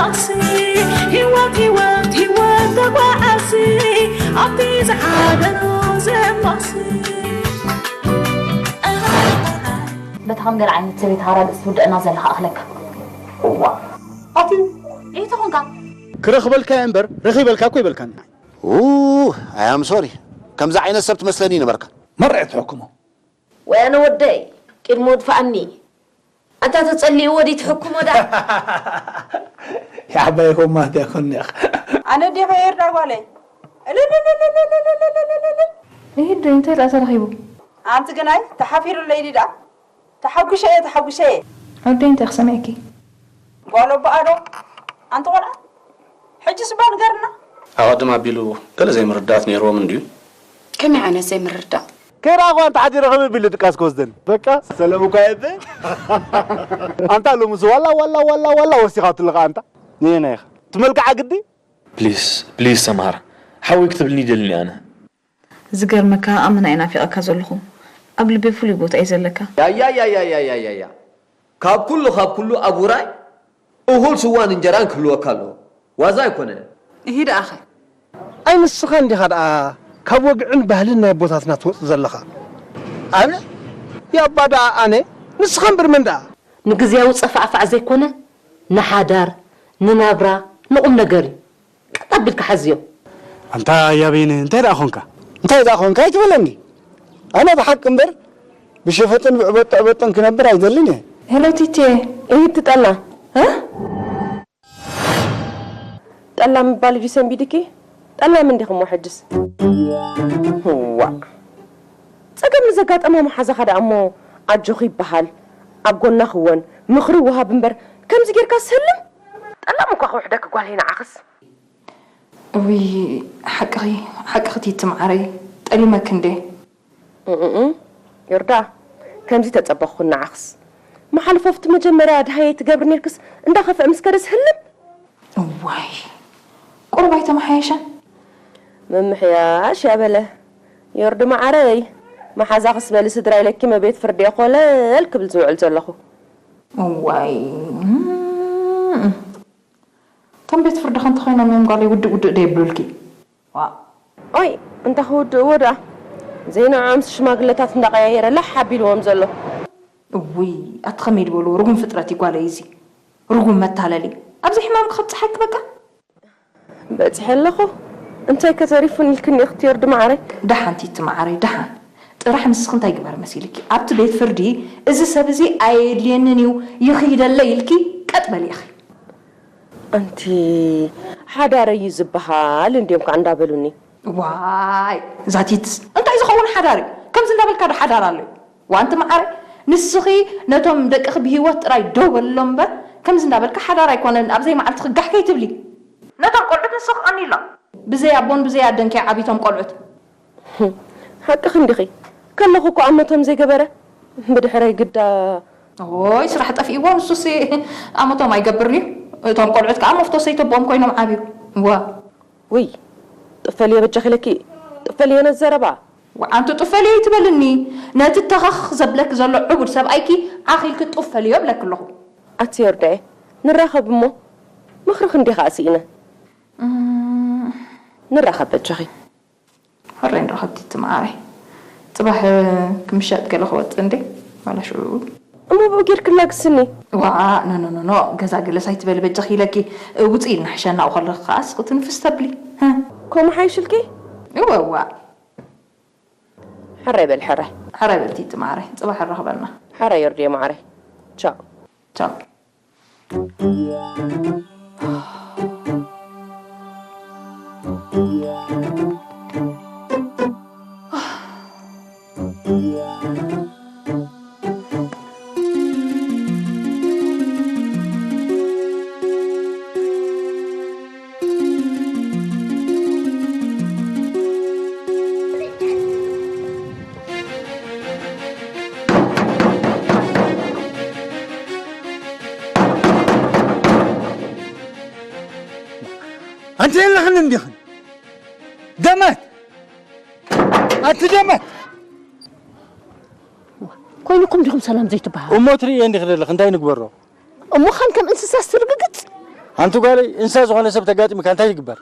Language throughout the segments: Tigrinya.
ህይወት ህይወት ህይወት ተጓዓሲ ኣብቲ ዝሓደሮ ዘማሲ በታ ከም ገለ ዓይነት ሰበይቲ ሃራድስ ትውድአና ዘለኻ ኣኽለካ። እዋ ኣቲ ይተኾንካ ክረኽበልካ እየ እምበር ረኺበልካ እኮ ይበልካኒ። ኣያም ሶሪ ከምዚ ዓይነት ሰብ ትመስለኒ ነበርካ። መርዐ ትሕክሞ ወይ ኣነ ወደይ ቅድሚ ወድፍኣኒ ኣንታ ተጸሊእዎ ድዩ ትሕክሞ ደኣ ይዓባይ ኮማት ያኮንያኽ ኣነ ዲኸ ኤርዳ ጓለይ ይሂድ እንታይ ደኣ ተረኺቡ ኣንቲ ግናይ ተሓፊሩለይ ድዩ ደኣ ተሓጉሸ እየ ተሓጉሸ እየ ኣደይ እንታይ ክሰምዐኪ ጓል ኣቦኣ ዶ ኣንቲ ቆልዓ ሕጂ ስባ ንገርና ኣቐድም ኣቢሉ ገለ ዘይምርዳት ነይርዎም እንድዩ። ከመይ ዓይነት ዘይምርዳእ ከይረኣኹ ኣንታ ሓዲረ ከመይ ቢሉ ድቃስ ክወስደኒ በቃ ሰለሙ እኳ የበ ኣንታ ሎምስ ዋላ ዋላ ዋላ ዋላ ወሲኻትልኻ ኣንታ ንየና ኢኻ ትመልክዓ ግዲ ፕሊስ ፕሊስ ሰምሃር ሓወይ ክትብልኒ ይደልኒ ኣነ ዝገርመካ ኣመና እየ ናፊቐካ ዘለኹ ኣብ ልበይ ፍሉይ ቦታ እዩ ዘለካ። ያያያያያያያያ ካብ ኩሉ ካብ ኩሉ ኣብ ውራይ እኹል ስዋን እንጀራን ክህልወካ ኣለዎ። ዋዛ ኣይኮነን። እሂ ደኣኸ። ኣይ ንስኻ እንዲኻ ደኣ ካብ ወግዕን ባህልን ናይ ኣቦታትና ትወጽእ ዘለኻ። ኣነ ያባ ደኣ ኣነ ንስኻ እምበር መን ደኣ። ንግዝያዊ ጸፋዕፋዕ ዘይኮነ ንሓዳር ንናብራ ንቑምነገር እዩ። ቀጥ ኣቢልካ ሓዝዮ። ኣንታ ያቤን እንታይ ደኣ ኾንካ? እንታይ ደኣ ኾንካ ኣይትበለኒ ኣነ ብሓቂ እምበር ብሸፈጥን ብዕበጦ ዕበጦን ክነብር ኣይደልን እየ። ሄሎ ቲቴ እሂ እቲ ጠላ እ ጠላ ምባል ድዩ ሰንቢድኪ? ጠላም እንዲኺ እሞ ሕጅስ። ዋእ ጸገም ንዘጋጠማ መሓዛኻ ደኣ እሞ ኣጆኺ ይበሃል ኣብ ጎና ክወን ምኽሪ ይወሃብ እምበር ከምዚ ጌርካስ ህልም ጠላም እኳ ክውሕደኪ ጓለይ ንዓኽስ። እውይ ሓቅኺ ሓቅኺ ቲቲ መዓረይ ጠሊመኪ እንድየ። እእእ ዮርዳ ከምዚ ተጸበኽኩ ንዓኽስ መሓልፎ ኣብቲ መጀመርያ ደሃየይ ትገብሪ ኔርክስ እንዳኸፍአ ምስ ከደስ ህልም። እዋይ ቁሩብ ኣይተመሓየሸን። ምምሕያሽ ያበለ ዮርዲ መዓረይ መሓዛኽስ በሊ ስድራ ኢለኪ መቤት ፍርዲ እየ ኮለል ክብል ዝውዕል ዘለኹ። እዋይ እቶም ቤት ፍርድኸ እንተኾይኖም እዮም ጓለይ ውድእ ውድእ ዶ የብሉልኪ? ዋእ። ኦይ እንታ ክውድእዎ ደኣ ዘይንዕኦም ሽማግለታት እንዳቐያየረ ላሕ ኣቢልዎም ዘሎ። እውይ ኣቲ ኸመይ ድበልዎ ርጉም ፍጥረት እዩ ጓለይ እዚ ርጉም መታለሊ ኣብዚ ሕማምኪ ከብፅሓኪ በቃ። በፂሐ ኣለኹ እንታይ ከ ተሪፉኒ ኢልክኒ እኽትየርዲ መዓረይ። ደሓን ቲቲ መዓረይ ደሓን ጥራሕ ንስኺ እንታይ ግበሪ መሲልኪ ኣብቲ ቤት ፍርዲ እዚ ሰብ እዚ ኣየድልየንን እዩ ይኺደለይ ኢልኪ ቀጥ በሊ ኢኺ። ኣንቲ ሓዳር እዩ ዝበሃል እንድዮም ከዓ እንዳበሉኒ። ዋይ እዛ ቲትስ እንታይ ዝኸውን ሓዳር እዩ? ከምዚ እንዳበልካ ዶ ሓዳር ኣሎ እዩ? ዋንቲ መዓረ ንስኺ ነቶም ደቅኺ ብህይወት ጥራይ ደው በልሎም እምበር ከምዚ እንዳበልካ ሓዳር ኣይኮነን ኣብ ዘይመዓልትኺ ጋሕ ከይትብሊ። ነቶም ቆልዑት ንስኺ ቀንይሎም። ብዘይ ኣቦን ብዘይ ኣደን ከይዓብዩ እቶም ቆልዑት። ሓቅኺ እንዲኺ ከለኹ እኮ ኣመቶም ዘይገበረ ብድሕረይ ግዳ ኦይ ስራሕ ጠፊእዎ ንሱሲ ኣመቶም ኣይገብርን እዩ እቶም ቆልዑት ከዓ መፍቶ ሰይተቦኦም ኮይኖም ዓብዩ ዋ ውይ ጥፈልዮ በጃኺ ኢለኪ ጥፈልዮ ነዚ ዘረባ ዋዓንቱ ጥፈልዮ ይትበልኒ ነቲ ተኸኽ ዘብለኪ ዘሎ ዕቡድ ሰብኣይኪ ዓኺልኪ ጥፈልዮ እብለኪ ኣለኹ ኣቲ ዮርዳየ ንራኸብ እሞ ምኽርኺ እንዲኻ ስኢነ ንራኸብ በጃኺ ሕራይ ንራኸብ ቲቲ መዓረይ። ጽባሕ ክምሸጥ ገለ ክወጽእ እንዴ ዋላ ሽዑ። እሞ ብኡ ጌርክላ ግስኒ። ዋእ ኖኖኖኖ ገዛ ገለስ ኣይትበሊ በጃኺ ኢለኪ ውጽኢ ኢልና ሕሸና ኣብኡ ከለኺ ከኣ ስኺ ትንፍስ ተብሊ። ከምኡ ሓይሽልኪ? እወ እዋ። ሕራይ በሊ ሕራይ። ሕራይ በሊ ቲቲ መዓረይ ጽባሕ ንራኸበና። ሕራይ ዮርድየ መዓረይ። ቻው። ቻው። ኣንቲ የለኽን እንዲኽን ደመት ኣንቲ ደመት ኮይኑኩም ዲኹም ሰላም ዘይትበሃሉ እሞ ትርእየ እንዲኽ ዘለኽ እንታይ ንግበሮ እሞ ኻን ከም እንስሳስ ትርግግጽ ኣንቲ ጓለይ፣ እንስሳ ዝኾነ ሰብ ተጋጢሙካ እንታይ ይግበር?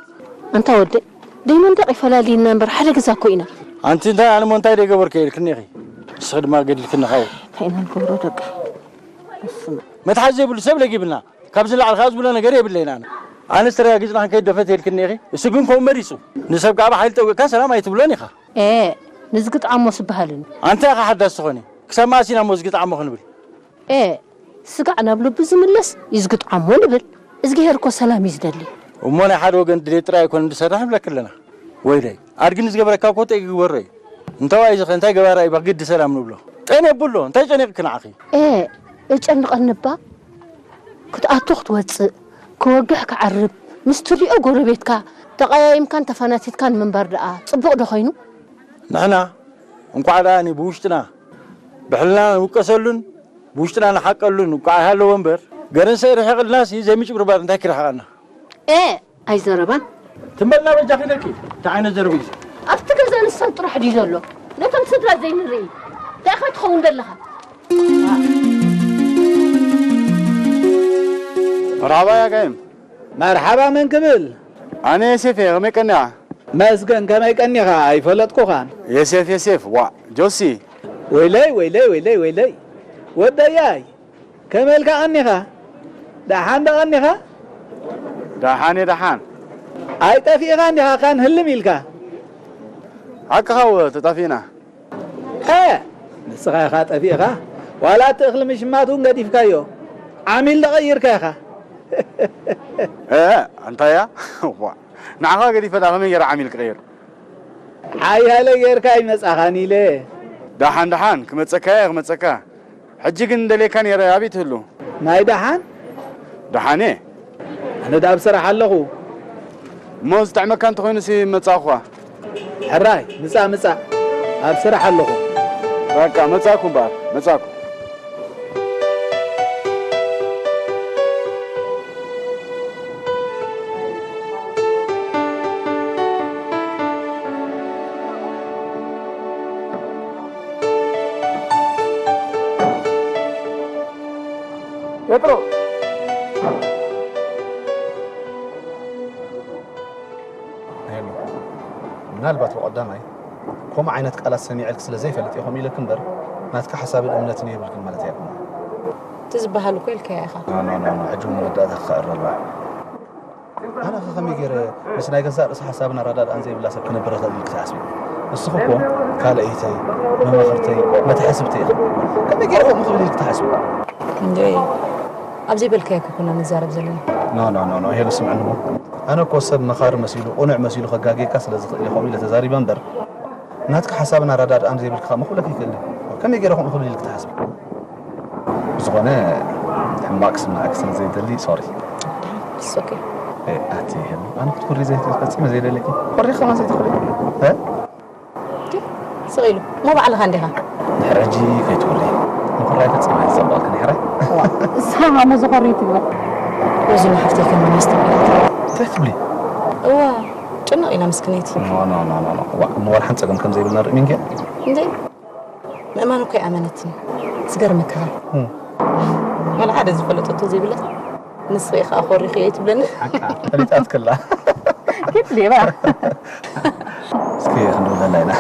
ኣንታ ወደይ፣ ደይ መንደቕ ይፈላልየና እምበር ሓደ ገዛ እኮ ኢና። ኣንቲ እንታይ፣ ኣነ እሞ እንታይ ደይገበርኩ ኢልክኒ ኢኺ? ንስኺ ድማ ገዲልክኒ ካብኡ። እንታይ ኢና ንገብሮ ደቂ? በስመ መትሓዚ ዘይብሉ ሰብ ለጊብና። ካብዚ ንላዕሊ ከኣ ዝብሎ ነገር የብለይን ኣነ። ኣነስ ተረጋጊጽና ክንከይድ ዶ ፈትየ ኢልክኒ ኢኺ? እሱ ግን ከምኡ መሪጹ። ንሰብ ከኣ ብሓይሊ ጠዊቕካ ሰላም ኣይትብሎን ኢኻ። ኤ፣ ንዝግጥዓሞ ስበሃልን። ኣንታይ ኢኻ ሓዳስ ትኾኒ? ክሳብ መኣስ ኢና እሞ ዝግጥዓሞ ክንብል? ኤ፣ ስጋዕ ናብ ልቡ ዝምለስ ይዝግጥዓሞ ንብል። እዝግሄር እኮ ሰላም እዩ ዝደሊ። እሞ ናይ ሓደ ወገን ድሌት ጥራይ ኣይኮነን ዝሰርሕ ንብለኪ ኣለና። ወይለይ፣ ኣድጊ ንዝገበረካ እኮ ጠይቂ ግበሮ እዩ። እንተዋይ እዚ ኸ እንታይ ገባራ እዩ ብግዲ ሰላም ንብሎ? ጠን የብሎ፣ እንታይ ጨኒቕኪ ንዓኺ? ኤ፣ እጨንቐኒ እባ። ክትኣቱ ክትወጽእ፣ ክወግሕ ክዓርብ፣ ምስ ትሪኦ ጎረቤትካ ተቐያይምካን ተፋናቲትካን ምንባር ደኣ ጽቡቕ ዶ ኾይኑ? ንሕና እንቋዕ ደኣ ኒ ብውሽጥና ብሕልና ንውቀሰሉን ብውሽጥና ንሓቀሉን እኳ ኣይሃለዎ እምበር፣ ገረንሰ ርሒቕልናሲ ዘይምጭብርባር እንታይ ክርሕቐና? ኤ! ኣይዘረባን። ትም በልና በጃኺ ደቂ፣ እንታይ ዓይነት ዘረባ እዩ እዚ? ኣብቲ ገዛ ንሳ ጥራሕ ድዩ ዘሎ? ነቶም ስድራ ዘይንርኢ? እንታይ ኢኻ ትኸውን ዘለኻ? መርሓባ ያጋይም። መርሓባ መን ክብል? ኣነ ዮሴፍ እየ፣ ከመይ ቀኒኻ? መስገን፣ ከመይ ቀኒኻ? ኣይፈለጥኩኻን። ዮሴፍ፣ ዮሴፍ፣ ዋእ፣ ጆሲ። ወይለይ፣ ወይለይ፣ ወይለይ፣ ወይለይ። ወደያይ፣ ከመይ ኢልካ ቀኒኻ? ደሓን ዶ ቀኒኻ? ደሓን እየ፣ ደሓን። ኣይጠፊእኻን ዲኻ ካን ህልም ኢልካ? ሓቅኻ እወ፣ ተጣፊእና። እ፣ ንስኻ ኢኻ ጠፊእኻ። ዋላ እቲ እኽሊ ምሽማት እውን ገዲፍካዮ። ዓሚል ዶ ቀይርካ ኢኻ? እ፣ ኣንታያ? ዋ፣ ንዓኻ ገዲፈ ደኣ ከመይ ገይረ ዓሚል ክቕይር? ሓያለ ጌርካ ኣይመጻኻን ኢለ። ደሓን ደሓን፣ ክመጸካ እየ፣ ክመጸካ። ሕጂ ግን ደልየካ ነይረ፣ ኣበይ ትህሉ? ናይ ደሓን? ደሓን እየ። ኣነ ደኣ ኣብ ስራሕ ኣለኹ። እሞ ዝጥዕመካ እንተኾይኑሲ መጻእኹኻ። ሕራይ፣ ምጻእ፣ ምጻእ። ኣብ ስራሕ ኣለኹ። በቃ፣ መጻእኩ እምበኣር፣ መጻእኩ። ጴጥሮ! ሄሎ፣ ምናልባት ብቐዳማይ ከምኡ ዓይነት ቃላት ሰሚዐልኪ ስለ ዘይፈልጥ እየ ከምኡ ኢለኪ እምበር፣ ናትኪ ሓሳብን እምነትን የብልክን ማለት ኣይኮነን። እቲ ዝበሃል እኮ ኢልካዮ ኢኻ። ኖ፣ ኖ፣ ኖ፣ ኖ፣ ሕጂ እውን መወዳእታ ክኸእር ኣለዎ። ኣነ ኸ ከመይ ገይረ ምስ ናይ ገዛእ ርእሲ ሓሳብን ኣረዳድኣን ዘይብላ ሰብ ክነብር እኽእል ኢልኪ ትሓስቢ? ንስኺ እኮ ካልኣይተይ፣ መማኽርተይ፣ መተሓስብተይ ኢኺ። ከመይ ገይረ ከምኡ ክብል ኢልኪ ትሓስቢ? እንዴ፣ ኣብ ዘይበልካዮ እኮ ኩና ንዛረብ ዘለና። ኖ፣ ኖ፣ ኖ፣ ኖ፣ ሄሉ ስምዕኒ እሞ። ኣነ እኮ ሰብ መኻሪ መሲሉ፣ ቅኑዕ መሲሉ ከጋግየካ ስለ ዝኽእል እየ ከምኡ ኢለ ተዛሪበ እምበር፣ ናትካ ሓሳብን ኣረዳድኣን ዘይብልካ ከ ምኽብለክ ይክእል እዩ። ከመይ ገይረ ከምኡ ክብል ኢልክ ትሓስብ? ብዝኾነ ሕማቕ ክስምዓኪ ስለ ዘይደሊ፣ ሶሪ። It's okay። ኤ፣ ኣቲ ሄሉ፣ ኣነ ክትኩሪ ዘይ-፣ ፈጺመ ዘይደለኪ። ኮሪኺ ከማን ዘይትኽእሊ። እ? ዲ? ስቕ ኢሉ። እሞ ባዕልኻ እንዲኻ። ድሕሪ ሕጂ ከይትኩሪ። ምኹራይ ፈጺመ ኣይጸብቐልክን፣ ሕራይ? ዋ፣ ንስኻ እሞ ዝኾሪ ትግበር። ሮዚና ሓፍተይ ከመን ኣስተውዒላታ። እንታይ ትብሊ? እዋ፣ ጭንቕ ኢላ ምስክነይቲ። ኖ፣ ኖ፣ ኖ፣ ኖ፣ ኖ። ዋ፣ እሞ ዋላ ሓንቲ ጸገም ከም ዘይብልና ርእ ሚንጌ? እንዴ? ምእማን እኮ ኣይኣመነትን። ዝገርመካ። እም። ዋላ ሓደ ዝፈለጠቶ ዘይብላ። ንስኺ ኸኣ ኮሪኺ እየ ትብለኒ። ሓቃ፣ ፈሊጣትክላ። ኬት ሌባ። እስኪ ክንድውለላ ኢና።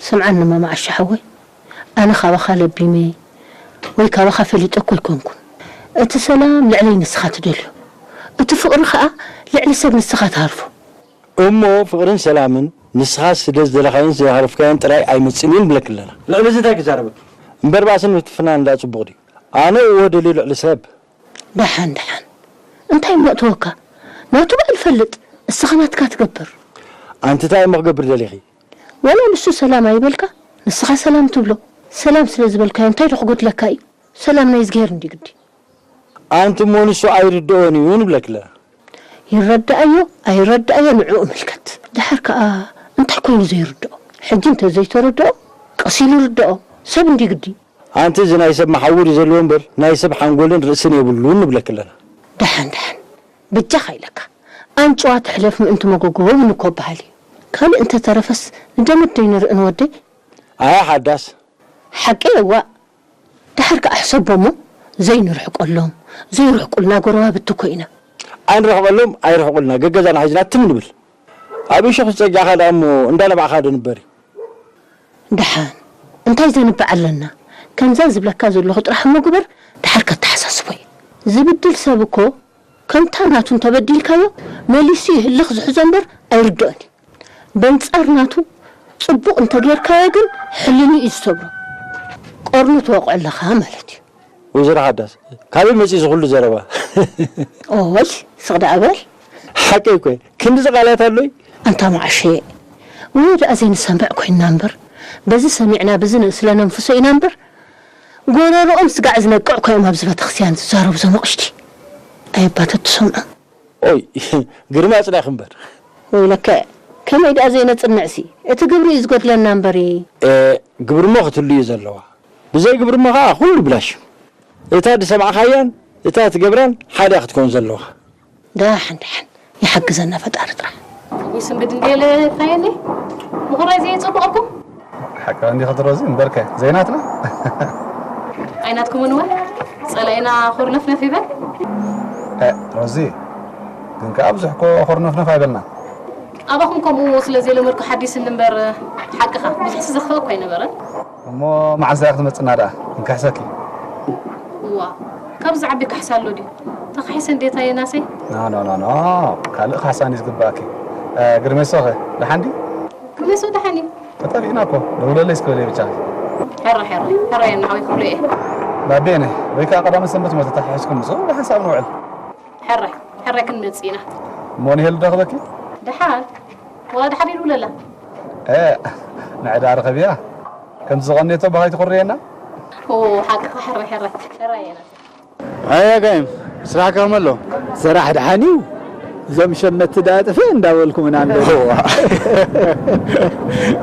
ስምዓኒ ማማ ዓሻ ሓወይ፣ ኣነ ካባኻ ለቢመ ወይ ካባኻ ፈሊጠ እኮ ኣይኮንኩን። እቲ ሰላም ልዕለይ ንስኻ ትደልዮ፣ እቲ ፍቕሪ ኸኣ ልዕሊ ሰብ ንስኻ ትሃርፎ። እሞ ፍቕርን ሰላምን ንስኻ ስለ ዝደለኻዮን ዝሃረፍካዮን ጥራይ ኣይመጽእን እዩ ንብለኪ ኣለና። ልዕሊ እዚ እንታይ ክዛረበኪ? እምበር ባእስን ምፍትፍናን እንዳ ጽቡቕ ድዩ? ኣነ እወ ደልዮ ልዕሊ ሰብ። ደሓን ደሓን። እንታይ እሞ እተወካ? ናቱ በዓል ፈልጥ። እስኻ ናትካ ትገብር። ኣንቲ እንታይ እሞ ክገብር ደሊኺ? ወላ ንሱ ሰላም ኣይበልካ፣ ንስኻ ሰላም ትብሎ። ሰላም ስለ ዝበልካዮ እንታይ ዶ ክጎድለካ እዩ? ሰላም ናይ እዝግሄር እንዲ ግዲ። ኣንቲ እሞ ንሱ ኣይርድኦን እዩ ንብለኪ ኣለና። ይረዳኣዮ ኣይረዳኣዮ ንዕኡ ምልከት። ደሓር ከኣ እንታይ ኮይኑ ዘይርድኦ? ሕጂ እንተ ዘይተረድኦ ቀስ ኢሉ ይርድኦ። ሰብ እንዲ ግዲ። ኣንቲ እዚ ናይ ሰብ መሓውር እዩ ዘለዎ እምበር ናይ ሰብ ሓንጎልን ርእስን የብሉን ንብለኪ ኣለና። ደሓን ደሓን በጃኻ ኢለካ። ኣንጭዋ ትሕለፍ ምእንቲ መጎጎ እውን እኮ በሃል እዩ። ካልእ እንተተረፈስ ንደመት ደይንርእን ወደይ? ኣያ ሓዳስ። ሓቀይ እዋእ። ደሓር ከኣ ሕሰቦ እሞ ዘይንርሕቀሎም፣ ዘይርሕቁልና ጎረባብቲ እኮ ኢና። ኣይንርሕቀሎም ኣይርሕቁልና፣ ገገዛና ሒዝና ትም ንብል። ኣብ እሾኽ ዝጸጊዕኻ ደኣ እሞ እንዳነባዕኻ ዶ ንበር እዩ? ደሓን እንታይ ዘንብዕ ኣለና? ከምዛ ዝብለካ ዘለኹ ጥራሕ እሞ ግበር፣ ደሓር ከተሓሳስቦ እየ። ዝብድል ሰብ እኮ ከምታ ናቱ እንተበዲልካዮ መሊሱ ይህልኽ ዝሕዞ እምበር ኣይርድኦን እዩ። በንጻር ናቱ ጽቡቕ እንተጌርካዮ ግን ሕልንኡ እዩ ዝሰብሮ። ቀርኑ ትወቕዖ ኣለኻ ማለት እዩ። ወይዘሮ ሓዳስ፣ ካበይ መጺኡ እዚ ኩሉ ዘረባ? ኦይ፣ ስቕ ደኣ በል። ሓቀይ እኮ እየ። ክንድዚ ቃላት ኣሎይ? ኣንታ መዓሸ፣ ወይ ደኣ ዘይንሰምዕ ኮይንና እምበር፣ በዚ ሰሚዕና በዚ ን-፣ ስለ ነንፍሶ ኢና እምበር፣ ጎረርኦም ስጋዕ ዝነቅዕ እኮ እዮም ኣብዚ ቤተክርስትያን ዝዛረቡ እዞም ኣቕሽቲ። ኣይ ኣባ ተትሰምዖም። ኦይ፣ ግርሚ ኣጽናኺ እምበር። ወይለከ፣ ከመይ ደኣ ዘይነጽንዕሲ? እቲ ግብሪ እዩ ዝጎድለና እምበሪ። እ፣ ግብሪ እሞ ክትህሉ እዩ ዘለዋ። ብዘይ ግብሪ እሞ ኸኣ ኩሉ ብላሽ እዩ። እታ ዝሰማዕካያን እታ ትገብራን ሓደ ክትከውን ዘለዋ። ደሓን ደሓን፣ ይሓግዘና ፈጣሪ ጥራሕ። ወይ ስንብድ እንዴለ ታየኒ? ምኹራይ ዘይጽቡቕኩም? ሓቂ እንዲኺ ሮዚ፣ እምበርከ ዘይናትና? ኣይናትኩምን እወ፣ ጸላኢና ኹርነፍነፍ ይበል። እ፣ ሮዚ፣ ግን ከኣ ብዙሕ እኮ ኹርነፍነፍ ኣይበልና። ኣባኹም ከምኡ ስለ ዘይለመድኩ ሓዲስኒ እምበር፣ ሓቅኻ፣ ብዙሕሲ ዘኽፍእ እኮ ኣይነበረን። እሞ መዓስ እያ ክትመጽና ደኣ? ክንክሕሰኪ። እዋ፣ ካብዚ ዓቢ ካሕሳ ኣሎ ድዩ? ተኻሒሰ እንዴታ የናሰይ? ኖ፣ ኖ፣ ኖ፣ ኖ። ካልእ ካሕሳ እንዲ ዝግባእኪ። እ፣ ግርሜሶኸ፣ ደሓን ድዩ? ግርሜሶ ደሓን እዩ። ተጠፊእና እኮ። ደውለለይ እስኪ በለይ ብቻ። ሕረ፣ ሕረ፣ ሕረ የናሓወይ ክብሎ እየ። ባቤነ፣ ወይ ከኣ ቀዳመ ሰንበት እሞ ተተሓሒዝኩም ምጽኡ፣ ብሓንሳብ ንውዕል። ሕረ፣ ሕረ ክንመጽእ ኢና። እሞ ንሄሉ ዶ ክበኪ? ደሓን። ዋላ ደሓን ይድውለላ። እ፣ ንዕዳ ርኸብያ። ከምቲ ዝቐንየቶ በኻይ ትኹርየና? ኦ፣ ሓቅኻ ሕረ፣ ሕረ፣ ሕረ የና። ኣያ ጋይም፣ ስራሕ ከመይ ኣሎ? ስራሕ ደሓን እዩ። እዞም ሸመቲ ደኣ ጥፍእ እንዳበልኩምና ኣለዉ። እዋ።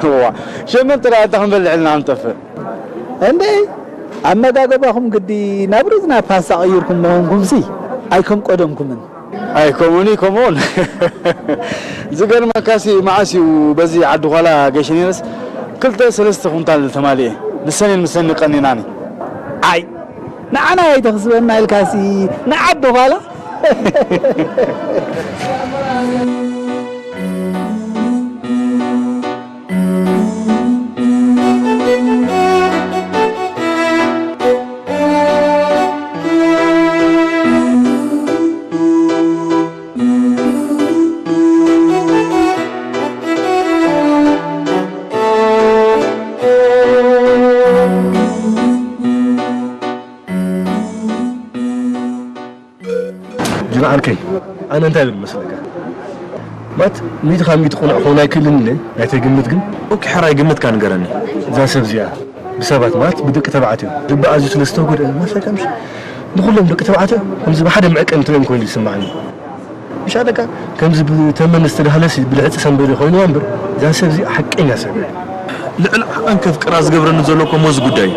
እዋ። ሸመቲ ደኣ እንታይ ክንበልዕ ኢልና ንጠፍእ? እንዴ፣ ኣመጋግባኹም ግዲ ናብ ሩዝ ናብ ፓስታ ቀይርኩም ምዃንኩምሲ ኣይከም ቀደምኩምን። ኣይ፣ ከምኡኒ፣ ከምኡን። ዝገርመካሲ፣ መዓስ እዩ በዚ ዓዲ ዃላ ገይሸ ነይረስ፣ ክልተ ሰለስተ ኩንታል ተማሊኤ። ንሰኔን ምሰኒ ቀኒናኒ። ኣይ፣ ንዓና ኣይተኽስበና ኢልካሲ፣ ንዓዲ ዃላ። ጅን ዓርከይ፣ ኣነ እንታይ ብል መስለካ? ማለት፣ ሚእቲ ካብ ሚእቲ ቅኑዕ ክኸውን ኣይክእልን ኢለ ናተይ ግምት ግን። ኦኬ፣ ሕራይ ግምትካ ንገረኒ። እዛ ሰብ እዚኣ ብሰባት፣ ማለት፣ ብደቂ ተባዕትዮ ልቢ ኣዝዩ ስለ ዝተጎድአ መስለካ ምሽ? ንኹሎም ደቂ ተባዕትዮ ከምዚ ብሓደ መዕቀኒ ትርእዮም ኮይኑ ይስምዓኒ። ምሽ ኣለካ? ከምዚ ብተመን ዝተዳህለሲ ብልሕጺ ሰንበዲ ኮይንዋ እምበር፣ እዛ ሰብ እዚኣ ሓቀኛ ሰብ እያ። ልዕሊ ዓቐን ከፍቅራ ዝገብረኒ ዘሎ እኮ እሞ እዚ ጉዳይ እዩ።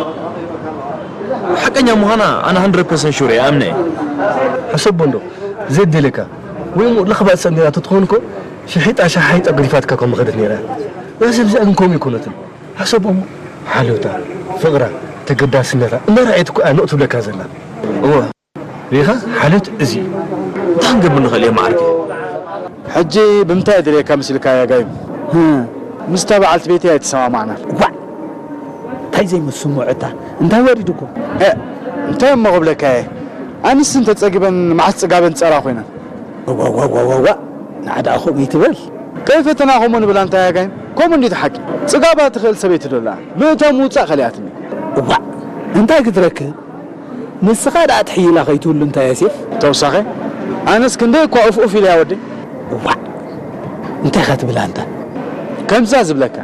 ሓቀኛ ምዃና ኣነ ሃንድረድ ፐርሰንት ሹር እየ፣ ኣምነ እየ። ሕሰቦ እንዶ፣ ዘየደልየካ ወይ እሞ ለኽባጥ ሰብ ነይራ ተትኸውን እኮ፣ ሽሒጣ ሸሓይጣ ገዲፋትካ እኮ ምኸደት ነይራ። እዛ ሰብ እዚኣ ግን ከምኡ ኣይኮነትን። ሕሰቦ እሞ፣ ሓልዮታ፣ ፍቕራ፣ ተገዳስነታ እናረኣየት እኮ እያ ንቕ ትብለካ ዘላ። እወ። ሪኢኻ? ሓልዮት እዚ እዩ። እንታይ ክንገብር ንኽእል እየ መዓርከይ? ሕጂ ብምንታይ እየ ድልየካ መሲልካ እያ ጋይም? ህ። ምስታ በዓልቲ ቤተይ ኣይተሰማማዕናን። ዋዕ! እንታይ ዘይምስምዖ እታ? እንታይ ወሪዱኩም? እ፣ እንታይ እሞ ክብለካ እየ? ኣንስቲ እንተጸጊበን መዓስ ጽጋበን ጸራ ኮይነን። ዋዋዋዋዋ! ንዓ ደኣ ከምኡ ይትበል። ከይፈተና ከምኡ ንብል ኣንታ እያ ጋይም? ከምኡ እንድዩ እቲ ሓቂ። ጽጋባ ትኽእል ሰበይቲ ዶ ኣለኣ? ምእታው ምውጻእ ከሊኣትኒ። ዋዕ! እንታይ ክትረክብ? ንስኻ ደኣ ትሕይላ ከይትህሉ እንታይ የሴፍ? ተውሳኸ? ኣነስ ክንደይ እኳ ኡፍ ኡፍ ኢለያ ወደይ። ዋዕ! እንታይ ኢኻ ትብል ኣንታ? ከምዛ ዝብለካ።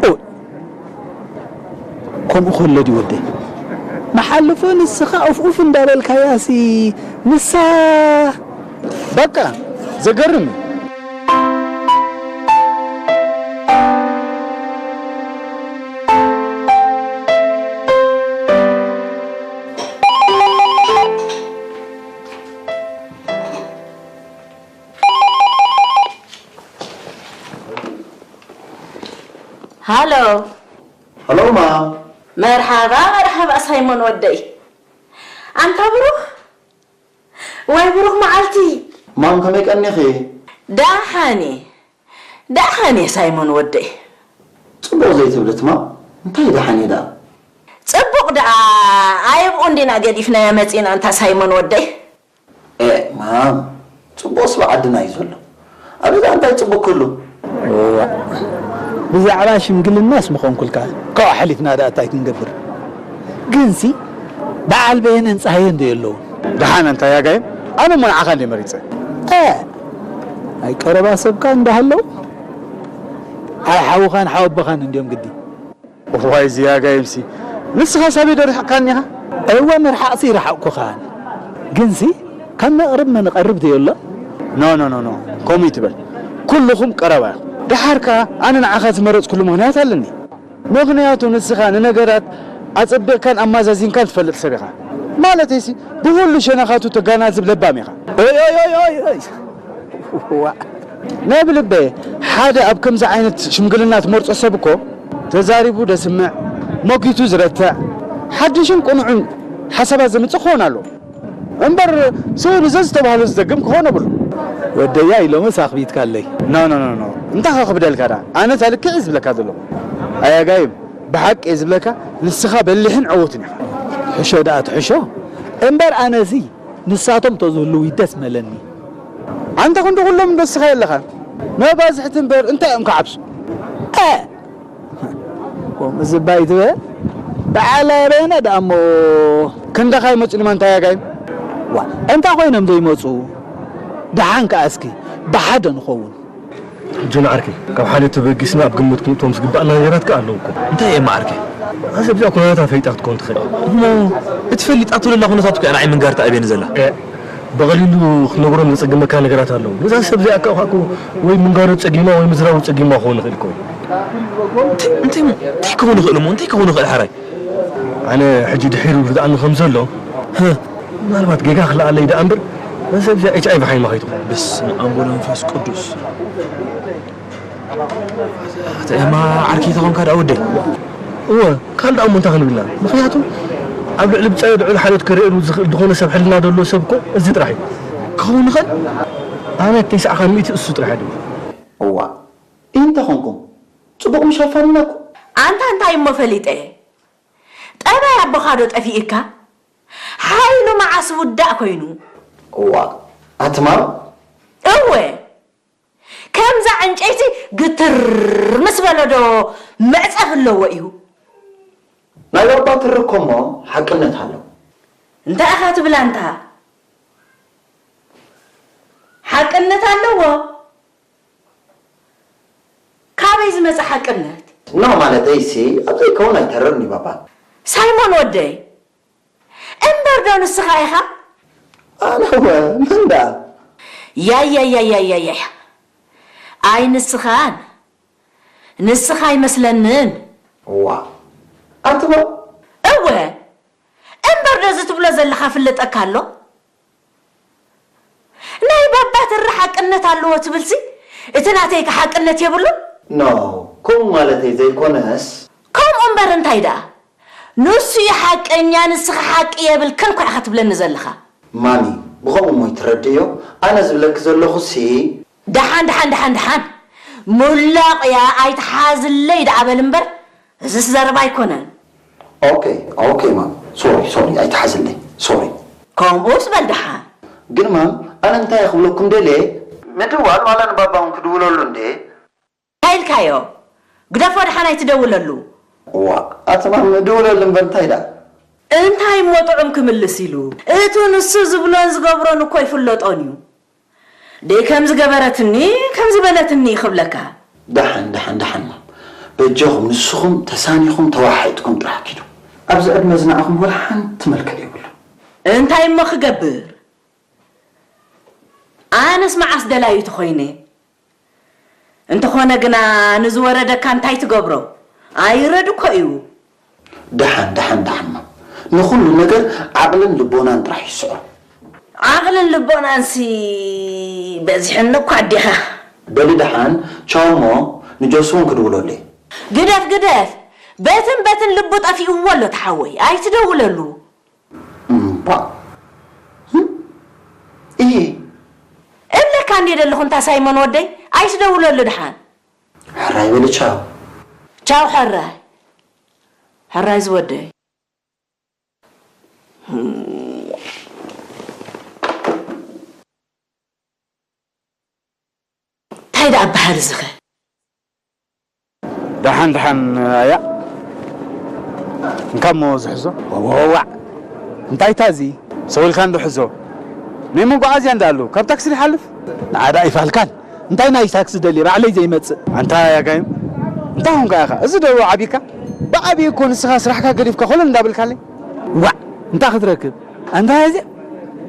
ኦ! ከምኡ ከሎ ድዩ ወደይ? መሓልፎ ንስኻ ኡፍ ኡፍ እንዳበልካያሲ ንሳ በቃ ዘገርም እዩ። ሃሎ። ሃሎ፣ ማ። መርሓባ፣ መርሓባ ሳይሞን ወደይ። ኣንታ ብሩኽ፣ ዋይ ብሩኽ መዓልቲ። ማም፣ ከመይ ቀኒኺ? ደሓን እየ፣ ደሓን እየ ሳይሞን ወደይ። ጽቡቕ ዘይትብልት ማም፣ እንታይ ደሓን እየ ደኣ? ጽቡቕ ደኣ፣ ኣየብኡ እንዲና ገዲፍናያ መጺና ኣንታ ሳይሞን ወደይ። ኤ ማም፣ ጽቡቕስ ብዓድና እዩ ዘሎ። ኣብ ገዛ እንታይ ጽቡቕ ክህሉ? እዋ፣ ብዛዕባ ሽምግልናስ ምኾንኩልካ፣ ካብኡ ሓሊፍና ደኣ እንታይ ክንገብር? ግንሲ፣ በዓል በየነን ጸሃየን ዶ የለውን? ደሓን ኣንታ ያጋይም፣ ኣነ እሞ ንዓኻ እንድየ መሪጸ። እ፣ ኣይ ቀረባ ሰብካ እንዳሃለው፣ ኣይ ሓውኻን ሓወቦኻን እንድዮም ግዲ። እዋይ እዚ ያጋይምሲ፣ ንስኻ ሳበይ ዶ ርሒቕካኒ ኢኻ? እወ ምርሓቕሲ ይርሓቕኩኻን፣ ግንሲ ካብ መቕርብ መንቐርብ ዶ የሎ? ኖ፣ ኖ፣ ኖ፣ ኖ፣ ከምኡ ይትበል። ኩልኹም ቀረባ ኢኹም። ደሓር ከኣ ኣነ ንዓኻ ዝመረጽኩሉ ምኽንያት ኣለኒ። ምኽንያቱ ንስኻ ንነገራት ኣጸቢቕካን ኣማዛዚንካን ትፈልጥ ሰብ ኢኻ። ማለተይሲ ብኹሉ ሸነኻቱ ተጋናዝብ ለባም ኢኻ። ኦይ፣ ኦይ፣ ኦይ፣ ኦይ፣ ኦይ። ዋ። ናይ ብልበ ሓደ ኣብ ከምዚ ዓይነት ሽምግልና ትመርጾ ሰብ እኮ ተዛሪቡ ደስምዕ፣ ሞጊቱ ዝረትዕ፣ ሓድሽን ቅኑዕን ሓሳባት ዘምጽእ ክኸውን ኣለዎ። እምበር ስእሉ ዘዝተባህሎ ዝደግም ክኸውን የብሉ። ወደያ ኢሎምስ ኣኽቢትካለይ። ኖ፣ ኖ፣ ኖ፣ ኖ። እንታይ ከኽብደልካ ደኣ? ኣነ እታ ልክዕ እየ ዝብለካ ዘለኹ። ኣያጋይም፣ ብሓቂ እየ ዝብለካ፣ ንስኻ በሊሕን ዕዉትን ኢኻ። ትሕሾ ደኣ ትሕሾ። እምበር ኣነሲ ንሳቶም ተዝህልዉ ደስ መለኒ። ኣንታ ክንዲ ኩሎም ንስኻ የለኻን። መባዝሕቲ እምበር እንታይ እዮም ክዓብሱ? እ! ከምኡ ዝባይ ትበል? በዓል ኣበየነ ደኣ እሞ። ክንዳኻ ይመጹ ንማንታይ ኣጋይም? ዋ፣ እንታይ ኮይኖም ዘይመጹ? ደሓን ከኣ እስኪ ብሓደ ንኸውን። ጆን ዓርከይ፣ ካብ ሓደ ተበጊስና ኣብ ግምት ክንእትዎም ዝግባእና ነገራት ከኣ ኣለዉ እኮ። እንታይ እዮም ዓርከይ? ኣሰብ እዚኣ ኩነታታ ፈሊጣ ክትከውን ትኽእል። እሞ እቲ ፈሊጣቶ ዘላ ኩነታት እኮ እያ ንዓይ ምንጋር ተኣብየኒ ዘላ። እ፣ ብቐሊሉ ክትነግሮም ዘጸግመካ ነገራት ኣለዉ። ነዛ ሰብ እዚኣ እኮ ወይ ምንጋሩ ጸጊማ ወይ ምዝራቡ ጸጊማ ክኸውን ይኽእል እኮ። እንታይ፣ እንታይ፣ እንታይ ክኸውን ይኽእል እሞ? እንታይ ክኸውን ይኽእል ሓራይ? ኣነ ሕጂ ድሒሩ ይርድኣኒ ከም ዘሎ፣ ህ፣ ምናልባት ጌጋ ክለኣለይ ደኣ እምበር፣ ነዛ ሰብ እዚኣ ኤች ኣይ ቪ ሓይማ ከይትኾን። በስመ ኣብ ወወልድ ወመንፈስ ቅዱስ። ኣታ ኤማ ዓርከይ ተኾንካ ደኣ ወደይ። እወ፣ ካልእ ደኣ እሞ እንታይ ክንብል ኢና? ምኽንያቱ ኣብ ልዕሊ ብጻዩ ልዑል ሓልዮት ከርእየሉ ዝኽእል ዝኾነ ሰብ ሕልና ዘለዎ ሰብ እኮ እዚ ጥራሕ እዩ። ክኸውን ይኽእል? ኣነ ተስዓኻ ሚእቲ እሱ ጥራሕ ድዩ? እዋ፣ እንታይ ኾንኩም? ጽቡቕ ምሽ ኣፋንናኩም? ኣንታ እንታይ እሞ ፈሊጠ? ጠባይ ኣቦኻ ዶ ጠፊእካ? ሓይሉ መዓስ ውዳእ ኮይኑ? እዋ፣ ኣትማም? እወ። ከምዛ ዕንጨይቲ ግትር ምስ በሎ ዶ መዕጸፊ ኣለዎ እዩ? ናይ ባባ ትሪ እኮ እሞ ሓቅነት ኣለዎ። እንታይ ኢኻ ትብል ኣንታ? ሓቅነት ኣለዎ? ካበይ ዝመጸ ሓቅነት? ኖ ማለተይሲ ኣብ ዘይከውን ኣይተርርኒ ባባ። ሳይሞን ወደይ፣ እምበር ዶ ንስኻ ኢኻ? ኣነ እወ፣ መን ደኣ? ያያያያያያያ። ኣይ ንስኻን፣ ንስኻ ኣይመስለንን። እዋ፣ ኣትማም? እወ፣ እምበር ዶ እዚ ትብሎ ዘለኻ ፍለጠካ ኣሎ? ናይ ባባ ትሪ ሓቅነት ኣለዎ ትብልሲ፣ እቲ ናተይከ ሓቅነት የብሉን? ኖ፣ ከምኡ ማለተይ ዘይኮነስ። ከምኡ እምበር እንታይ ደኣ? ንሱ እዩ ሓቀኛ፣ ንስኻ ሓቂ የብልክን እኮ ኢኻ ትብለኒ ዘለኻ። ማሚ፣ ብኸምኡ እሞ ይትረድእዮ? ኣነ ዝብለኪ ዘለኹሲ። ደሓን፣ ደሓን፣ ደሓን፣ ደሓን። ሙላቕ እያ፣ ኣይትሓዝለይ ደኣ በል እምበር፣ እዝስ ዘረባ ኣይኮነን። ኦኬ፣ ኦኬ ማም። ሶሪ፣ ሶሪ፣ ኣይትሓዝለይ። ሶሪ። ከምኡስ በል ደሓን። ግን ማም፣ ኣነ እንታይ ክብለኩም ደልየ? ምድዋል ዋላ ንባባ እውን ክድውለሉ እንዴ? እንታይ ኢልካዮ? ግደፎ ደሓን ኣይትደውለሉ። እዋ፣ ኣቲ ማም፣ ድውለሉ እምበር እንታይ ደኣ? እንታይ እሞ ጥዑም ክምልስ ኢሉ? እቱ ንሱ ዝብሎን ዝገብሮን እኮ ይፍለጦን እዩ። ደይ ከምዚ ገበረትኒ፣ ከምዚ በለትኒ ክብለካ። ደሓን፣ ደሓን፣ ደሓን ማም። በጃኹም ንስኹም ተሳኒኹም ተዋሓይጥኩም ጥራሕ ኪዱ። ኣብዚ ዕድመ ዝነዓኹም ወላ ሓንቲ መልክዕ የብሉን። እንታይ እሞ ክገብር? ኣነስ መዓስ ደላዩ ተኾይነ? እንተኾነ ግና ንዝወረደካ እንታይ ትገብሮ? ኣይረድ እኮ እዩ። ደሓን፣ ደሓን፣ ደሓን ማም። ንኹሉ ነገር ዓቕልን ልቦናን ጥራሕ ይስዖ። ዓቕልን ልቦናንሲ በዚሕኒ እኳ ኣዴኻ። በሊ ደሓን፣ ቻው እሞ ንጆስ እውን ክድውለሉ እየ። ግደፍ፣ ግደፍ። በትን በትን ልቡ ጠፊእዎ ኣሎ ተሓወይ። ኣይትደውለሉ። እም፣ ዋ። እህ? እየ። እብለካ እንዴ ዘለኹ እንታ ሳይሞን ወደይ፣ ኣይትደውለሉ ድሓን። ሕራይ በሊ ቻው። ቻው ሕራይ። ሕራይ ዝወደይ። እንታይ ደኣ በሃል እዚ ኸ? ደሓን ደሓን ኣያ። እንካ እሞ ዝሕዞ። ዋዋዋዕ። እንታይ ታዚ? ሰው ኢልካ እንዶ ሕዞ። ናይ መጓዓዝያ እንዳሉ ካብ ታክሲ ይሓልፍ? ንዓዳ ይፋልካል። እንታይ ናይ ታክሲ ደልየ ባዕለይ ዘይመጽእ? ኣንታ ያጋይም። እንታይ ሆንካ ኢኻ? እዚ ዶ ዓቢካ? ብዓቢ እኮ ንስኻ ስራሕካ ገዲፍካ ኮለል እንዳበልካለይ። ዋዕ! እንታይ ክትረክብ? ኣንታ እዚ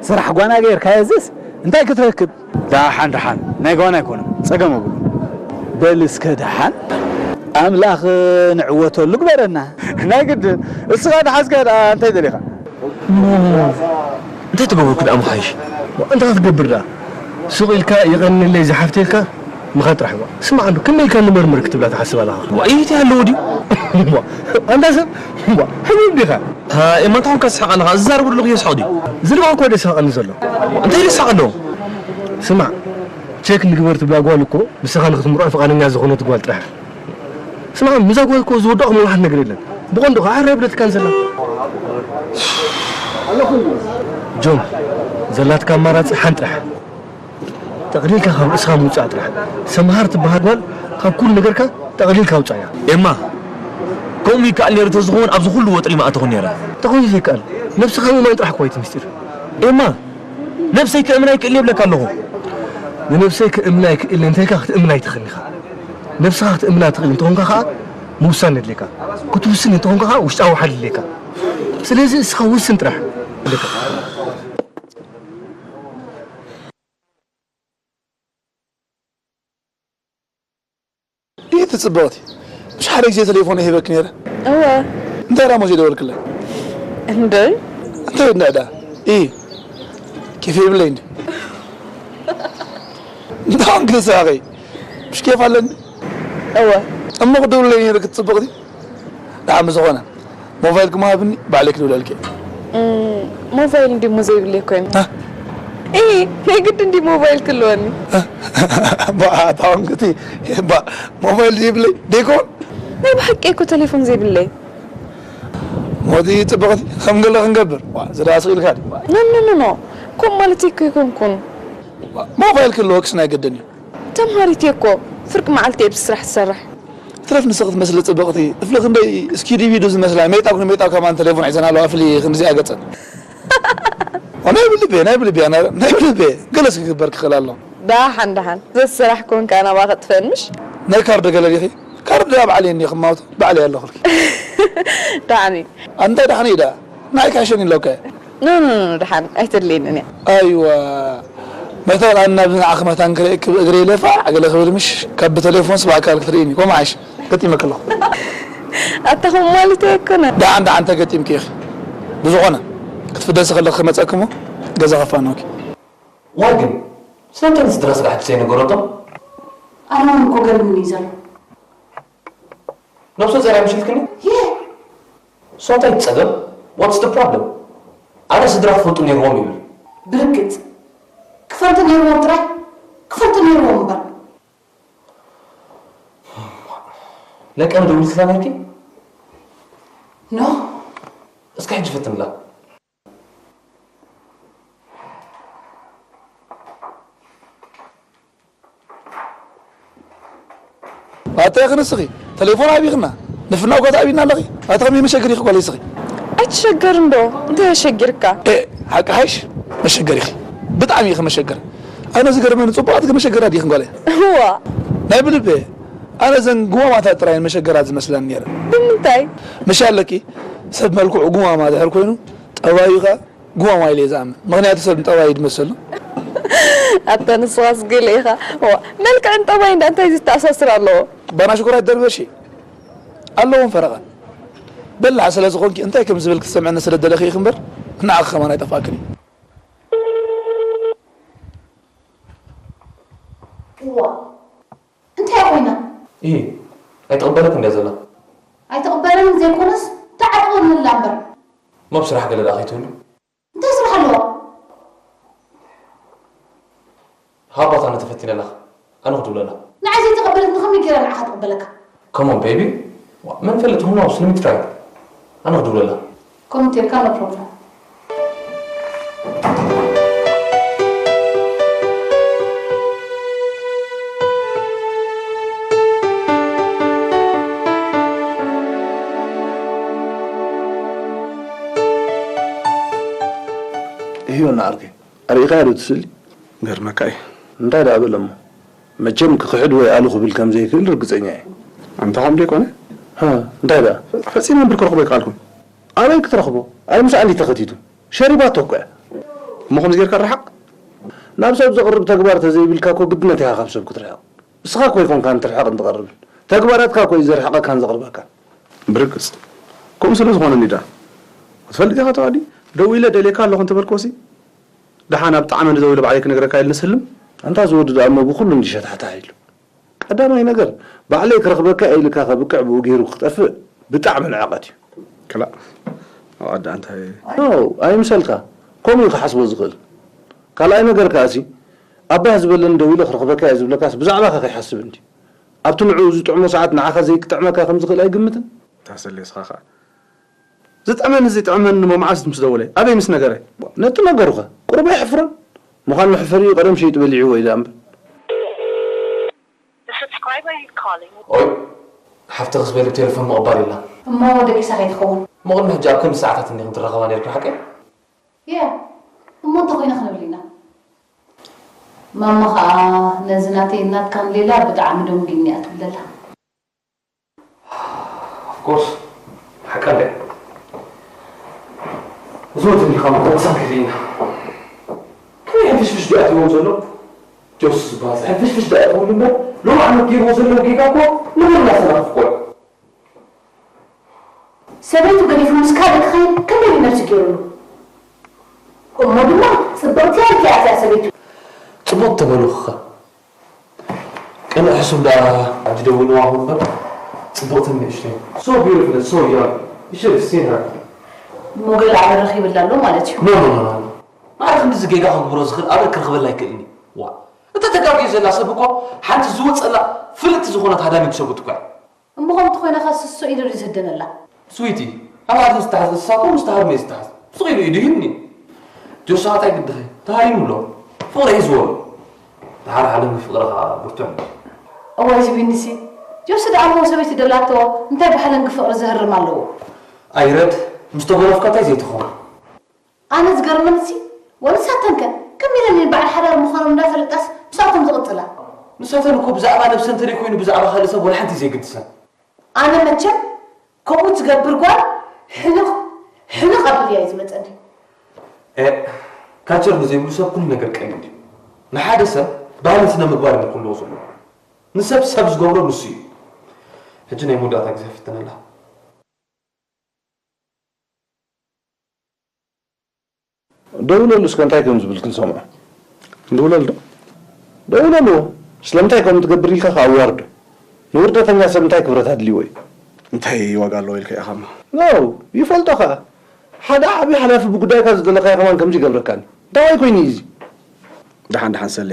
ስራሕ ጓና ገይርካ እዚስ እንታይ ክትረክብ? ደሓን ደሓን ናይ ጓና ኣይኮነን ጸገም ኣብሉ። በል እስከ ደሓን ኣምላኽ ንዕወተሉ ግበረና። ናይ ግድን እስኻ ደሓዝካ ደኣ እንታይ ደሊኻ? እንታይ ትገብርኩ ደኣ ምሓይሽ? እንታይ ክትገብር ደኣ? ሱቕ ኢልካ የቐንለይ ዝሓፍተልካ ምኻድ ጥራሕ እዋ። ስማዕ እንዶ፣ ከመይ ኢልካ ንመርምር ክትብላ ትሓስብ ኣለኻ? ዋይ፣ እንታይ ኣለዎ ድዩ? እዋ፣ ኣንታ ሰብ፣ እዋ፣ ሕሙም ዲኻ? ሃ፣ ኤማ እንታይ ኾንካ ትስሕቕ ኣለኻ? ዝዛረብ ዘለኹ የስሕቕ ድዩ? ዝርባ እኮ ደስሕቐኒ ዘሎ። እንታይ ደስሕቕ ኣለዎ? ስማዕ፣ ቼክ ንግበር ትብላ ጓል እኮ ንስኻ ንክትምርዖ ፍቓደኛ ዝኾነት ጓል ጥራሕ። ስማዕ፣ ምዛ ጓል እኮ ዝወዳቕ መውሓት ነገር የለን። ብቐንዱ ከዓ ሕራይ ብለትካን ዘላ። ጆን፣ ዘላትካ ኣማራፂ ሓንቲ ጥራሕ። ጠቕሊልካ ካብ ርእስኻ ምውፃእ ጥራሕ። ሰምሃር ትበሃል ጓል ካብ ኩሉ ነገርካ ጠቕሊልካ ውፃእያ። ኤማ፣ ከምኡ ይከኣል ነይሩ ተዝኸውን ኣብዚ ኩሉ ወጥሪ ምኣተኹ ነይረ። እንታይ ኮይኑ ዘይከኣል? ነብስኻ ምእማን ጥራሕ እኮ እዩ እቲ ምስጢር። ኤማ፣ ነብሰይ ክእምና ይክእል የብለካ ኣለኹ። ንነብሰይ ክእምና ይክእል እንተልካ ክትእምና ኣይትኽእልን ኢኻ። ነብስኻ ክትእምና ትኽእል እንተኾንካ ኸዓ ምውሳን የድልየካ። ክትውስን እንተኾንካ ኸዓ ውሽጣዊ ሓይሊ የድልየካ። ስለዚ እስኻ ውስን ጥራሕ ኣለካ። ይእቲ ጽብቕቲ፣ ምሽ ሓደ ግዜ ተሌፎን ይህበኪ ነይረ? እወ። እንታይ ደኣ እሞ ዘይደወልክለይ? እንድዒ። እንታይ እንድዒ ደኣ? እይ፣ ኬፍ የብለይ እንዲ። እንታይ ኾንኪ ትስሕቒ? ምሽ ኬፍ ኣለኒ? እወ። እሞ ክድውልለይ ነይርኪ ጽብቕቲ። ደሓን ብዝኾነ፣ ሞባይልኪ እሞ ሃብኒ፣ ባዕለይ ክድውለልኪ እየ። እም፣ ሞባይል እንድዩ እሞ ዘይብለይ እኮ እየ። ሃ? እይ፣ ናይ ግድን እንድዩ ሞባይል ክህልወኒ። እባ፣ ኣታ ኾንክቲ፣ እባ፣ ሞባይል ዘይብለይ ደይኮን? ናይ ብሓቂ እኮ ተሌፎን ዘይብለይ። ሞቲ ጽብቕቲ፣ ከም ገለ ክንገብር። ዋ፣ ዝዳ ስቕ ኢልካ ድዩ? ኖ፣ ኖ፣ ኖ፣ ኖ። ከምኡ ማለተይ እኮ ኣይኮንኩን። ሞባይል ክህልወክስ ናይ ግድን እዩ። ተምሃሪት እየ እኮ፣ ፍርቂ መዓልቲ እየ ብስራሕ ዝሰርሕ። ትረፍ ንስኺ ክትመስሊ ጽብቕቲ። እፍሊ ክንደይ እስኪዲቢዱ ዝመስላ፣ ሜጣብ ንሜጣብ ከማን ተሌፎን ሒዘን ኣለዋ፣ እፍሊ ክንዲዚኣ ገጸን። ኦ፣ ናይ ብልቤ፣ ናይ ብልቤ፣ ናይ፣ ናይ ብልቤ። ገለ እስኪ ክግበር ክኽእል ኣሎ። ደሓን፣ ደሓን። ዘስራሕ ኮንካ ናባ ከጥፍአን ምሽ? ናይ ካርድ ገለ ዲኺ? ካርድ ኣብ ዓሊ እኒኦ ክማውት፣ ባዕለይ ኣለኹልኪ። ደሓን እዩ። ኣንታይ ደሓን እዩ ደኣ? ንዓይ ክሕሸኒ ኣለካ። ኖ፣ ኖ፣ ኖ፣ ደሓን ኣይተድልየንን እያ። ኣይዋ፣ መታን ናብ ንዓኺ መታን ክርእየኪ ብእግረይ ለፋዕ ገለ ክብል ምሽ፣ ካብ ብተሌፎንስ ብኣካል ክትርእይኒ፣ ከምኡ ሓይሽ፣ ገጢመኪ ኣለኹ። ኣታ ከምኡ ማለት ኣይኮነን። ደሓን፣ ደሓን ተገጢምኪ ኢኺ። ብዝኾነ፣ ክትፍደሲ ከለኺ ክመጸኪ እሞ፣ ገዛ ከፋንወኪ። ዋይ ግን፣ ስለምንታይ ንስድራ ስለ ሕጂ ዘይነገረቶም? ኣነ እውን እኮ ገሪሙኒ እዩ ዘሎ። ነብሱ ጸርያ ምሽልክኒ? የ። So እንታይ እቲ ጸገም? What's the problem? ኣነ ስድራ ክፈልጡ ነይርዎም ይብል። ብርግጽ። ክፈልጡ ነይርዎም ጥራይ? ክፈልጡ ነይርዎም እምበር። ለቀም ደውልትላ ነርኪ? ኖ። እስከ ሕጂ ፈትንላ። ኣታ ኢኺ ንስኺ፣ ተሌፎን ኣቢኽና፣ ንፍናው እኳ ተኣቢና ኣለኺ። ኣታ ከመይ መሸገር ኢኺ ጓለይ እስኺ? ኣይትሸገርን ዶ? እንታይ ኣሸጊርካ? ኤ፣ ሓቂ ሓይሽ መሸገር ኢኺ። ብጣዕሚ ኢኺ መሸገር። ኣነ ዝገርመኒ ጽቡቓት ግን መሸገራት ኢኽን ጓለይ። እዋ። ናይ ብልቤ፣ ኣነ ዘን ጉማማታት ጥራይ መሸገራት ዝመስላኒ ነይረን። ብምንታይ? መሻለኪ፣ ሰብ መልክዑ ጉማማ ድሕር ኮይኑ፣ ጠባዩ ኸኣ ጉማማ ኢለ እየ ዝኣምን። ምኽንያቱ ሰብ ንጠባይ ድመሰሉ። ኣታ ንስኻስ ገለ ኢኻ። ዋ፣ መልክዕን ጠባይን ደኣ እንታይ ዝተኣሳስር ኣለዎ? ባና ሽኮራት ደርበሽ ኣለዎም ፈረቓን። በላዕ ስለ ዝኾንኪ እንታይ ከም ዝብል ክትሰምዕኒ ስለ ደለኺ ኢኺ እምበር ንዓኺ ከማን ኣይጠፍኣክን እዩ። እዋ፣ እንታይ ኮይና? እሂ፣ ኣይትቕበለክን ድያ ዘላ? ኣይትቕበለንን ዘይኮነስ ትዓጥበኒ ኣላ እምበር። ሞብ ስራሕ ገለ ደኣ ከይትህሉ? እንታይ ሃባ ታነ ተፈቲነ ኣለኻ። ኣነ ክድውለላ። ንዓይ ዘይተቐበለትኒ ከመይ ገይራ ንዓኻ ትቕበለካ? Come on baby. መን ይፈልጥ፣ who knows? Let me try. ኣነ ክድውለላ። ኮሚቴካ no problem። እዮ ንዓርከይ ኣርኢኻያ ዶ ትስሊ? ገርመካ እዩ። እንታይ ደኣ በለ እሞ? መቸም ክኽሕድ ወይ ኣሉ ክብል ከም ዘይክእል ርግጸኛ እየ። ኣንታ ከምኡ ደይኮነ? ሃ፣ እንታይ ደኣ? ፈጺመ እምበር ክረኽቦ ኣይከኣልኩን። ኣበይ ክትረኽቦ? ኣይ ምስ ኣሊ ተኸቲቱ። ሸሪባቶ እኮ እያ። እሞ ከምዚ ጌርካ ርሓቕ? ናብ ሰብ ዘቕርብ ተግባር ተዘይብልካ እኮ ግድነት ኢኻ ካብ ሰብ ክትርሕቕ። ንስኻ እኮ ኣይኮንካን ትርሕቕን ትቐርብን። ተግባራትካ እኮ እዩ ዘርሕቐካን ዘቕርበካን። ብርግጽ። ከምኡ ስለ ዝኾነኒ ደኣ። ክትፈልጥ ኢኻ ተዋዲ? ደው ኢለ ደልየካ ኣለኹ እንተበልክዎሲ? ደሓን ኣብ ጣዕመ ንደው ኢለ ባዕለይ ክነግረካ ኢልኒ ስልም? ኣንታ እዚ ወዲ ደኣ እሞ ብኹሉ እንዲ ሸታሕታሕ ኢሉ። ቀዳማይ ነገር፣ ባዕለይ ክረኽበካ ኢልካ ከብቅዕ ብኡ ገይሩ ክጠፍእ ብጣዕሚ ንዕቐት እዩ። ክላእ፣ ኣዋዳ እንታይ? ኖ፣ ኣይምሰልካ። ከምኡ እዩ ክሓስቦ ዝኽእል። ካልኣይ ነገር ከኣሲ፣ ኣባህ ዝበለኒ ደው ኢለ ክረኽበካ እየ ዝብለካስ ብዛዕባኻ ከይሓስብ እንዲ። ኣብቲ ንዕኡ ዝጥዕሞ ሰዓት ንዓኻ ዘይክጥዕመካ ከም ዝኽእል ኣይግምትን። ታሰሌ እስኻ ኸኣ። ዝጥዕመኒ ዘይጥዕመኒ እሞ መዓስ ምስ ደወለ? ኣበይ ምስ ነገረ? ነቲ ነገሩኸ? ቁሩብ ኣይሕፍሮን? ምዃን መሕፈሪኡ ቀደም ሸይጡ በሊዕዎ እዩ ደኣ እምበር። The subscriber you're calling. ኦይ፣ ሓፍትኽስ በሊ ብቴሌፎን ምቕባል ኢላ። እሞ ደቂሳ ከይትኸውን? እሞ ቅድሚ ሕጂ ኣብ ክንዲ ሰዓታት እንዲኹም ትራኸባ ነይርኩም ሓቀይ? ያ፣ እሞ እንተ ኮይና ክንብል ኢና። ማማ ኸኣ ነዚ ናተይ ናትካን ሌላ ብጣዕሚ ደንጒኒ እያ ትብለላ። Of course፣ ሓቃ እንድያ። እዚ ወዲ እንዲኻ ምቑሳም ከይደይና። ከመይ ሕንፍሽፍሽ ድዩ ኣትይዎም ዘሎ? ጆስ ዝበሃል ሕንፍሽፍሽ ድዩ ኣትይዎም እምበር፣ ሎም ዓመት ገይርዎ ዘሎ ጌጋ እኮ ንመን እናሰናኸፍኩ እኮ። ሰበይቱ ገዲፉ ምስ ካልእ ክኸይድ ክንደይ እዩ ነብሲ ገይሩሉ? እሞ ድማ ጽብቕቲ እያ ኢልኪ እያ እቲኣ ሰበይቱ። ጽቡቕ ተበልኹ ኸ? ቅንዕ ሕሱም ደኣ ሕጂ ደዊልዋ እምበር ጽብቕትን ንእሽቶይ። So beautiful and so young. You should have seen her. እሞ ገለ ኣበ ረኺብላ ኣሎ ማለት እዩ። No, no, no, no, no. ማዕረ ክንድዚ ጌጋ ክግብሮ ዝኽእል ኣበ ክረኽበላ ኣይክእልን እዩ። ዋ፣ እታ ተጋግዩ ዘላ ሰብ እኮ ሓንቲ ዝወጸላ ፍልጥቲ ዝኾነት ሃዳሚት ሰብኡት እኮ እያ። እሞ ከምቲ ኮይና ከ ስሶ ኢሉ ድዩ ዝህደነላ? ስዊቲ፣ ኣብ ኣድን ዝተሓዝ እንስሳ እኮ ምስ ተሃርመ እዩ ዝተሓዝ። ስቕ ኢሉ እዩ ድዩ ህኒ? ጆስኻ እንታይ ግድኺ? ተሃሪሙ ኣሎ። ፍቕሪ እዩ ዝበሎ። ደሓር ሓለንጊ ፍቕሪ ኸኣ ብርቱዕ እዩ። እዋይ እዚ ቢኒሲ፣ ጆሲ ደኣ እሞ ሰበይቲ ደላቶ እንታይ ብሓለንጊ ፍቕሪ ዘህርም ኣለዎ? ኣይረድ፣ ምስ ተጎነፍካ እንታይ ዘይትኸውን? ኣነ ዝገርመኒሲ፣ ወንሳተን ከ ከመይ ኢለን እየን በዓል ሓዳር ምዃኖም እንዳፈለጣስ ምስኣቶም ዝቕጽላ? ንሳተን እኮ ብዛዕባ ነብሰን እንተደይኮይኑ ብዛዕባ ካልእ ሰብ ወላ ሓንቲ እዩ ዘይግድሰን። ኣነ መቸም ከምኡ ትገብር ጓል ሕንቕ ሕንቕ ኣብል እያ እዩ ዝመጸኒ። ኤእ፣ ካልቸር ንዘይብሉ ሰብ ኩሉ ነገር ቀሊል እዩ። ንሓደ ሰብ ባህልን ስነ ምግባርን እዩ ክህልዎ ዘለዎ። ንሰብ ሰብ ዝገብሮ ንሱ እዩ። ሕጂ ናይ መወዳእታ ግዜ ክፍትነላ። ደውለሉ እስከ እንታይ ከም ዝብል ክንሰምዖ። ንድውለሉ ዶ? ደውለሉ። ስለምንታይ ከምኡ ትገብር ኢልካ ከኣ ኣዋርዶ። ንውርደተኛ ሰብ እንታይ ክብረት ኣድልይዎ እዩ? እንታይ ዋጋ ኣለዎ ኢልካ ኢኻማ? ኖ፣ ይፈልጦ ከኣ። ሓደ ዓቢ ሓላፊ ብጉዳይካ ዝደለኻዮ ከማን ከምዚ ይገብረካኒ። እንታይ ኮይኑ እዩ እዚ? ደሓን ደሓን ሰሌ።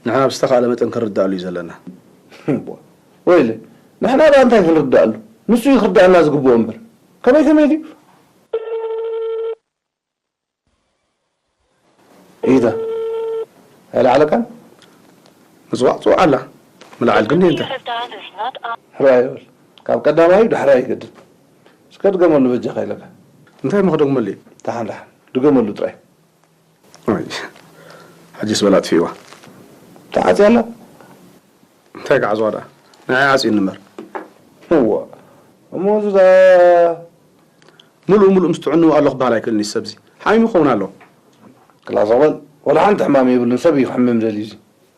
ንሕና ብዝተኻእለ መጠን ክንርድኣሉ እዩ ዘለና። ወይለ፣ ንሕና ደኣ እንታይ ክንርድኣሉ? ንሱ እዩ ክርድኣና ዝግብኦ እምበር። ከመይ ከመይ ድዩ? ኢታ ኣይለዓለካን? ምጽዋዕ ጽዋዕ ኣላ። ምልዓል ግን እንታይ? ሕራይ ይበል። ካብ ቀዳማዩ ዳሕራይ ይገድል። እስከ ድገመሉ በጃኻ ኢለካ። እንታይ እሞ ክደግመሉ እዩ? ደሓን ደሓን። ድገመሉ ጥራይ። ኣይ፣ ሕጂስ በላ ኣጥፊእዋ። ተዓጽያ ኣላ? እንታይ ክዓጽዋ ደኣ? ንዓይ ዓጽዩኒ እምበር። እዋ፣ እሞ እዚ ደኣ ምሉእ ምሉእ ምስ ጥዕንኡ ኣሎ ክበሃል ኣይክእልን እዩ ሰብዚ። ሓሚሙ ክኸውን ኣለዎ። ክላስ በል፣ ወላ ሓንቲ ሕማም የብሉን፣ ሰብ እዩ ክሕምም ደልዩ እዚ።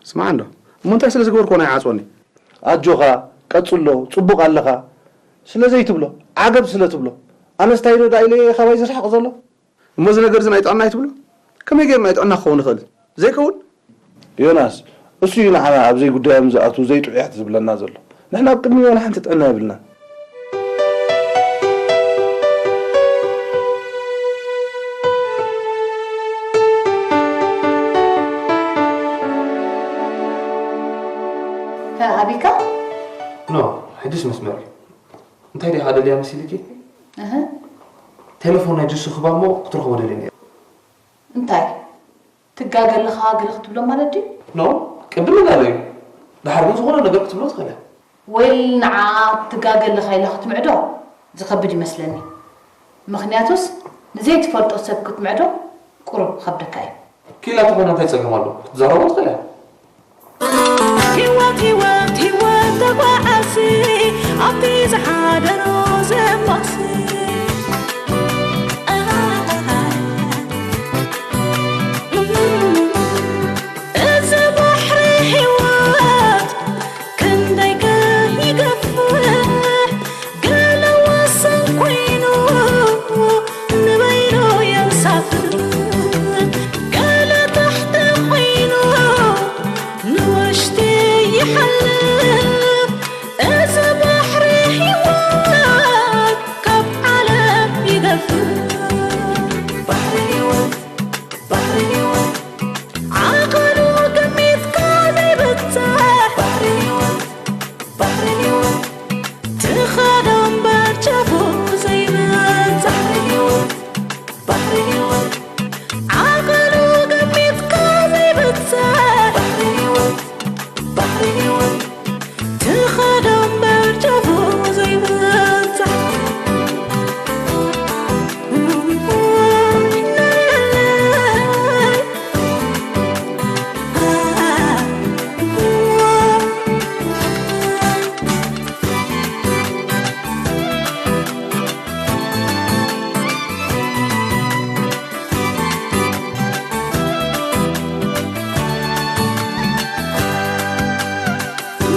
ስማዕ እንዶ፣ እሞ እንታይ ስለ ዝገበርክዎ ናይ ዓጽወኒ? ኣጆኻ፣ ቀጽሎ፣ ጽቡቕ ኣለኻ። ስለ ዘይትብሎ፣ ዓገብ ስለ ትብሎ። ኣነስ እንታይ ዶ ደኣ ኢለ እየ ካባይ ዝርሕቕ ዘሎ? እሞ እዚ ነገር እዚ ናይ ጥዕና ኣይትብሎ? ከመይ ጌርና እዩ ጥዕና ክኸውን ይኽእል? ዘይከውን? ዮናስ፣ እሱ እዩ ንዓና ኣብ ዘይጉዳዮም ዝኣትዉ ዘይጥዑያት ዝብለና ዘሎ። ንሕና ኣብ ቅድሚኡ ዋላ ሓንቲ ጥዕና የብልናን። መስመር እዩ። እንታይ ዲኻ ደልያ መሲልኪ? እህ። ቴሌፎን ናይ ጅሱ ክባ እሞ ክትረኽቦ ደልየ ነይረ። እንታይ? ትጋገ ኣለኻ ገለ ክትብሎ ማለት ድዩ? ኖ፣ ቅድም ኢላለ እዩ። ድሓር ግን ዝኾነ ነገር ክትብሎ ትኽእል እያ። ወይ ንዓ ትጋገ ኣለኻ ኢላ ክትምዕዶ ዝኸብድ ይመስለኒ። ምኽንያቱስ ንዘይትፈልጦ ሰብ ክትምዕዶ ቁሩብ ክኸብደካ እዩ። ክኢላ ተኾይና እንታይ ጸገም ኣለዎ? ክትዛረቦ ትኽእል እያ። ህይወት ህይወት ህይወት ተጓዓዚ ኣብቲ ዝሓደሮ ዘማሲ እዚ ባሕሪ ህይወት ክንደይ ከ ይገፍሕ ገለ ወሰን ኮይኑ ንበይኑ የንሳፍፍ ገለ ታሕቲ ኮይኑ ንውሽጢ ይሓልፍ እዚ ባሕሪ ህይወት ካብ ዓለም ይገፍሕ ባሕሪ ህይወት ባሕሪ ህይወት ዓቐኑ ገሚትካ ዘይብጻሕ ባሕሪ ህይወት ባሕሪ ህይወት ትኸዶ እምበር ጫፉ ዘይበጽሕ ባሕሪ ህይወት ባሕሪ ህይወት ዓቐኑ ገሚትካ ዘይብጻሕ ባሕሪ ህይወት ባሕሪ ህይወት ትኸዶ እምበር ጫፉ ዘይበጽሕ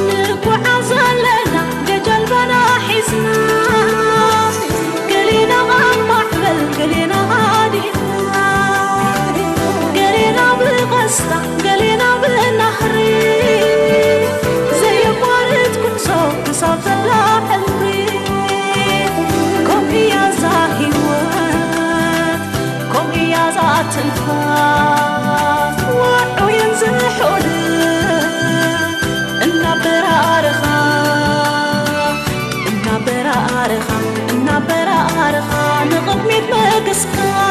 ንጓዓዝ ኣለና ገጀልባና ሒዝና ገሊና ኣብ ማዕበል ገሊና ሃዲና ገሊና ብቐስታ ገሊና ብናህሪ ዘየቋርጥ ጉዕዞ ክሳብ ዘላ ሕልሚ ከምኡ እያ እዛ ህይወት ከምኡ እያ እዛ ትንፋስ ውዑይን ዝሑልን እናበራረኻ እናበራረኻ እናበራረኻ ንቕድሚት ምግስጋስ